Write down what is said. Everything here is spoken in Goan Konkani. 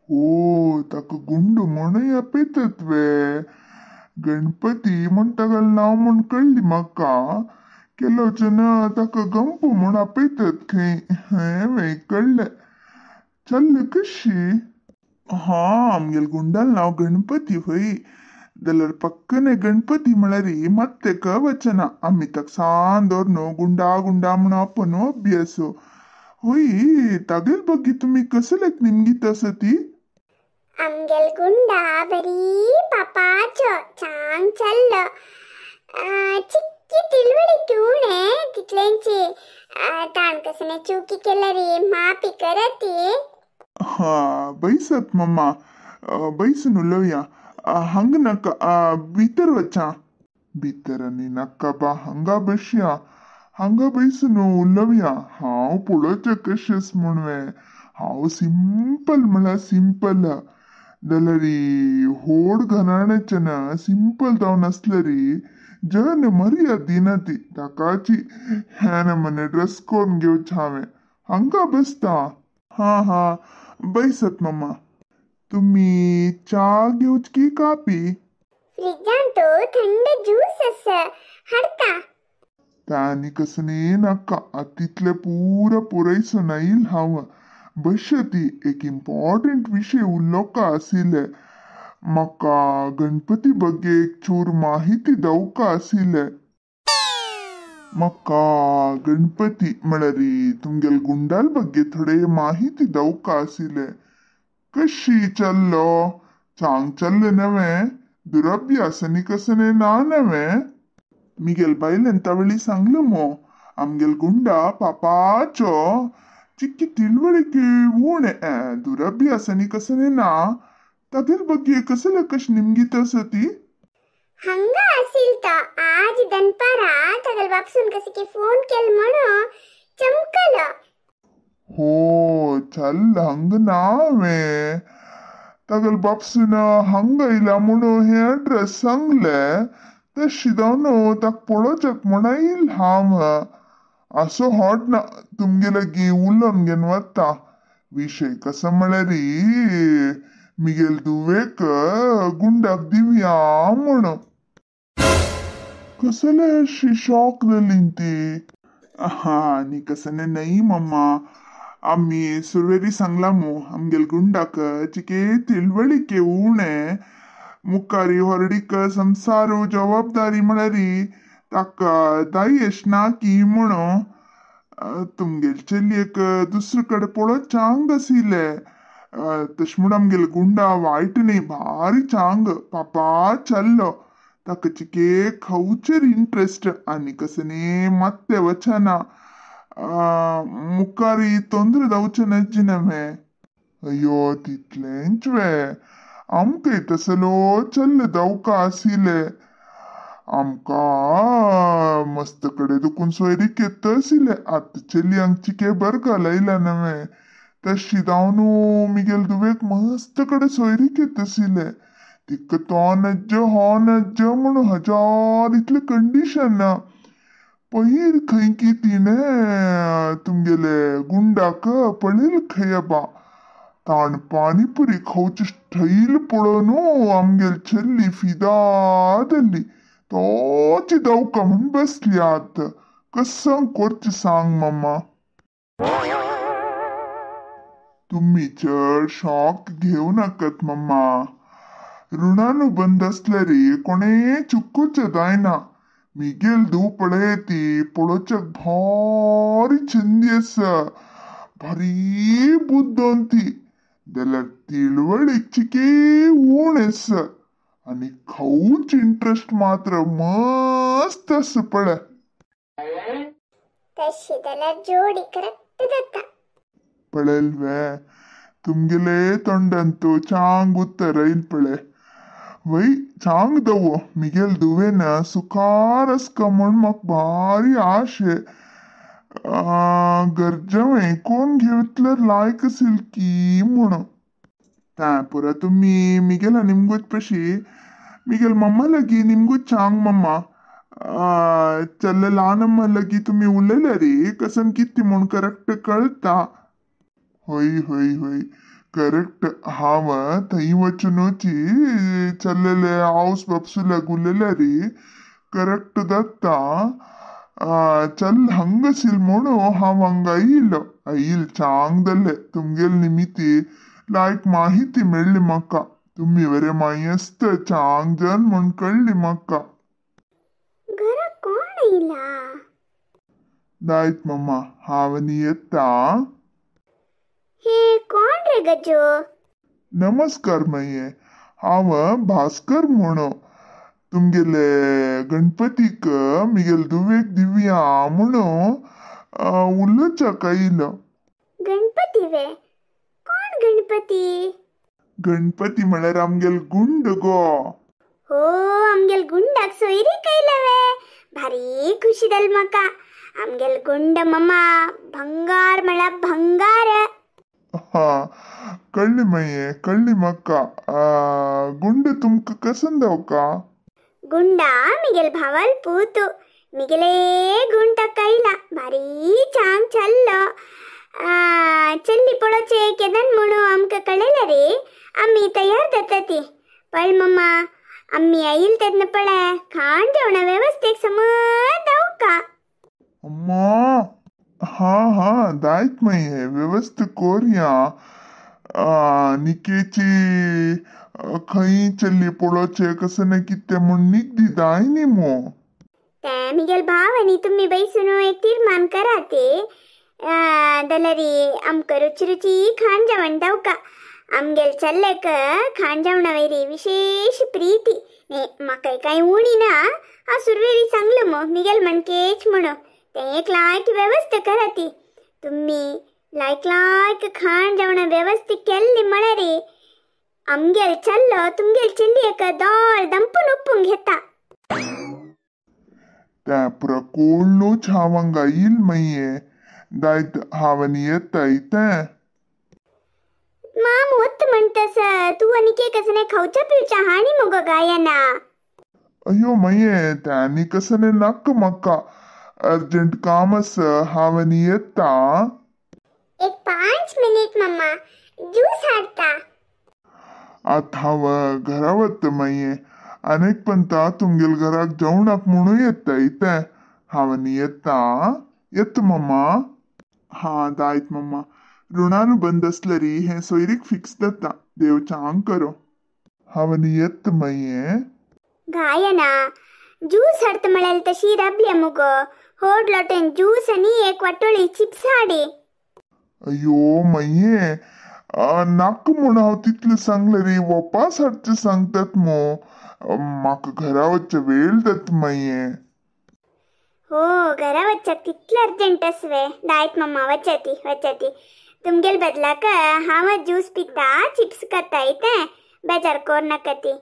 हो ताका गुंडो म्हणूय आपयतात वे. गणपती म्हण तागेलें नांव म्हण कळ्ळी म्हाका. केलोचन ताका गंपू म्हण आपयतात खंय. हें कळ्ळें. चल्ल कशी? हा आमगेल गुंडाल नांव गणपती हय. जाल्यार पक्कने गणपती म्हळ्यार मत्तेक वचना. आमी ताका सान दवर गुंडा गुंडा म्हण आपोवन अभ्यास. होय तागेल बग्गी तुमी कसलेक निमगीत आसा ती? आमगेल गुंडा बरी पापाचो चांग चल्लो. चिक्की तिळवळीक उणें तितलेंची. ताण कसने चुकी केल्यारी माफी करती. हा बैसत मम्मा, बैसून उलोवया. हांगा नाका, भितर वचा. भितर आनी नाका बा, हांगा बसया. हांगा बैसून उलोवया. हांव पळोवचें कशेंच म्हूण. हांव सिंपल म्हळ्यार सिंपल. जाल्यार होड घराण्याचें ना सिंपल जावन आसल्यार जन मर्याद दिना ती. ताकाची ह्या नमुने ड्रेस करून घेवचें हांवें. हांगा बसता. हा हा बैसत मम्मा. तुमी च्या घेवची की कापी? फ्रिजांत थंड ज्यूस आसा, हाडटा. तांणी कसने नाका, तितले पुरो पुरयसो येयल हांव. बशती एक इम्पॉर्टंट विशय उलोवका आशिल्ले. म्हाका गणपती बग्गे एक चूर माहिती दवका आशिल्ले. म्हाका गणपती म्हळ्यार तुमगेल गुंडाल बग्गे थोडे माहिती दवका आशिल्ले. कशी चल्लो? चांग चल्ले नवे? दुरभ्यास आनी कसने ना नवे? मिगेल बायलेन तवळी सांगलो मो आमगेल गुंडा पापाचो चिक्की तिळवळीक उणें, दुरभ्यास आनी कसने ना. तागेल बग्गे कसले कश निमगीत आसा ती? हंगा आसील तो आज दनपारा तागेल बापसून कसे की फोन केल म्हणून चमकलो. हो चल हंग ना वे. तागेल बापसून हंग येयला म्हणून हे ऍड्रेस सांगले. तशी जावन ताका पळोवच्याक म्हण येयल हांव. असो हॉट ना तुमगे लागीं उलोवन घेवन वता. विशय कसो म्हळ्यार मिगेल धुवेक गुंडाक दिवया म्हणून. कसले अशी शॉक जाली ती? हा आनी कसने न्हय मम्मा, आमी सुरवेरी सांगला मू आमगेल गुंडाक चिके तिळवळीके उणें मुखारी होरडीक संसारू जबाबदारी म्हळ्यार ताका दायेश ना की म्हणून. तुमगेल चलयेक दुसरे कडेन पळोवंक चांग आशिल्लें. तशें म्हूण आमगेल गुंडा वायट न्ही, भारी चांग पापा चल्लो. ताका चिके खावचेर इंट्रस्ट आनी कसने मात्ते वचना. मुखारी तोंद्र जावचें नज्जी नवे. अय्यो तितलेंच वे? आमकांय तसलो चल्ल दवका आशिल्लें. आमकां मस्त कडेन दुखून सोयरीक येता आशिल्लें. आतां चलयांक चिके बरं घालयला नवे. तशी जावन मिगेल धुवेक मस्त कडेन सोयरीक येता आशिल्लें. तिका तो नज्ज हो नज्ज म्हणून हजार इतलें कंडिशन ना. पयर खंय की तिणें तुमगेले गुंडाक पळयल खंय आबा. ताण पानीपुरी खावची स्टायल पळोवन आमगेल चल्ली फिदा जाली. तोची दवका म्हूण बसली आतां. कसं करचें सांग मम्मा. तुमी चड शॉक घेवं नाकात मम्मा. ऋणानुबंध आसल्यार कोणें चुकोवचें जायना. मिगेल धूव पळय ती पळोवच्याक भारी चंदी आसा, भारी बुद्दोन ती. जाल्यार तिळवळीक चिके ऊण आसा आनी खावच इंट्रस्ट मात्र मस्त आसा पळय. तशी जाल्यार जोडी करेक्ट जाता. पळयल वे तुमगेले तोंडान तो चांग उत्तर येयल पळय. वय चांग दवो मिगेल धुवेन सुखार आसका म्हूण म्हाका भारी आशे. गरजें कोण घेतल्यार लायक आसील की म्हणून. तां पुरो तुमी मिगेला निमगूच पशी मिगेल मम्मा लागीं निमगूच चांग मम्मा. चल्ले ल्हान अम्मा लागीं तुमी उलयल्या रे कसन कितें म्हूण करेक्ट कळटा. हय हय हय करेक्ट हांव थंय वचुनूची चल्लेले आवस बापसुल्याक उलयल्यार करेक्ट जाता. चल हंग आशिल्लो म्हणून हांव हांगा आयिल्लो. आयल चांग जालें तुमगेले निमित्ती लायक माहिती मेळ्ळी म्हाका. तुमी बरे मायेस्त चांग जन म्हूण कळ्ळी म्हाका. घरा कोण आयला? दायत मम्मा हांव आनी येता. हे कोण रे गजो? नमस्कार मये, हांव भास्कर म्हणो. तुमगेले गणपतीक मिगेल दुवेक दिवया म्हणून उलोवच्याक आयलो. गणपती वे? कोण गणपती? गणपती म्हळ्यार आमगेल गुंड गो. हो आमगेल गुंडाक सोयरीक आयला वे? भारी खुशी जाली म्हाका. आमगेल गुंड मम्मा भंगार म्हळ्यार भंगार. हा कळ्ळी मये, कळ्ळी म्हाका. गुंड तुमकां कसन जावका? गुंडा मिगेल भावाल पूतु. मिगेले गुण ताका आयला. भारी चांग चल्लो. चल्ली पळोवचें केदन म्हणून आमकां कळयलें रे आमी तयार जाता ती. पळ मम्मा आमी आयल तेन्ना पळय खाण जेवणा वेवस्थेक समज जावका. अम्मा हा हा दायत मये वेवस्था कोरया. निकेची खंय चल्ली पळोवचें कसं ना कितें म्हूण निगदी जाय न्ही मो. ते मिगेल भाव आनी तुमी बैसून एक तीर्मान करा ते जाल्यार आमकां रुची रुची खाण जेवण जावका. आमगेल चल्लेक खाण जेवणा वयली विशेश प्रिती. न्ही म्हाका कांय उणी ना. हांव सुरवेरी सांगलो मो मिगेल म्हणकेच म्हणून तें एक लायक वेवस्था करा ती. तुमी लायक लायक खाण जेवणा वेवस्था केल्ली म्हळ्यार आमगेल चल्लो तुमगेल चेल्ली दोळ दंपून उप्पूंक घेता. त्या पुरा कोळनूच हांव हांगा येयल मये. दायत हांव आनी येता तें. माम वत म्हणटस तूं आनी के कसने खावच्या पिवच्या हाणी मुगो गायना. अयो मये तें आनी कसने नाका म्हाका. अर्जंट काम आसा हांव आनी येता. एक 5 मिनिट मम्मा ज्यूस हाडटा. आतां हांव घरा वता मये. आनीक पंता तुमगेल घराक जेवणाक म्हणून येता तें. हांव आनी येता. येता मम्मा. हा दायत मम्मा. ऋणानुबंध आसल्यार हें सोयरीक फिक्स जाता. देव चांग करो. हांव आनी येता मये. गायना ज्यूस हाडटा म्हळ्यार तशी राबल्या मुगो. होड लोटेन ज्यूस आनी एक वाटोळी चिप्स हाडी. अयो मये नाका म्हूण हांव तितलें सांगलें रे. वोपास हाडचें सांगतात मो. म्हाका घरा वचचें वेळ जाता मये. हो घरा वच्चाक तितलें अर्जंट आसा वे? दायत मम्मा वचाती वचाती. तुमगेल बदलाक हांव ज्यूस पिता चिप्स खाता तें बेजार कोर नाका ती.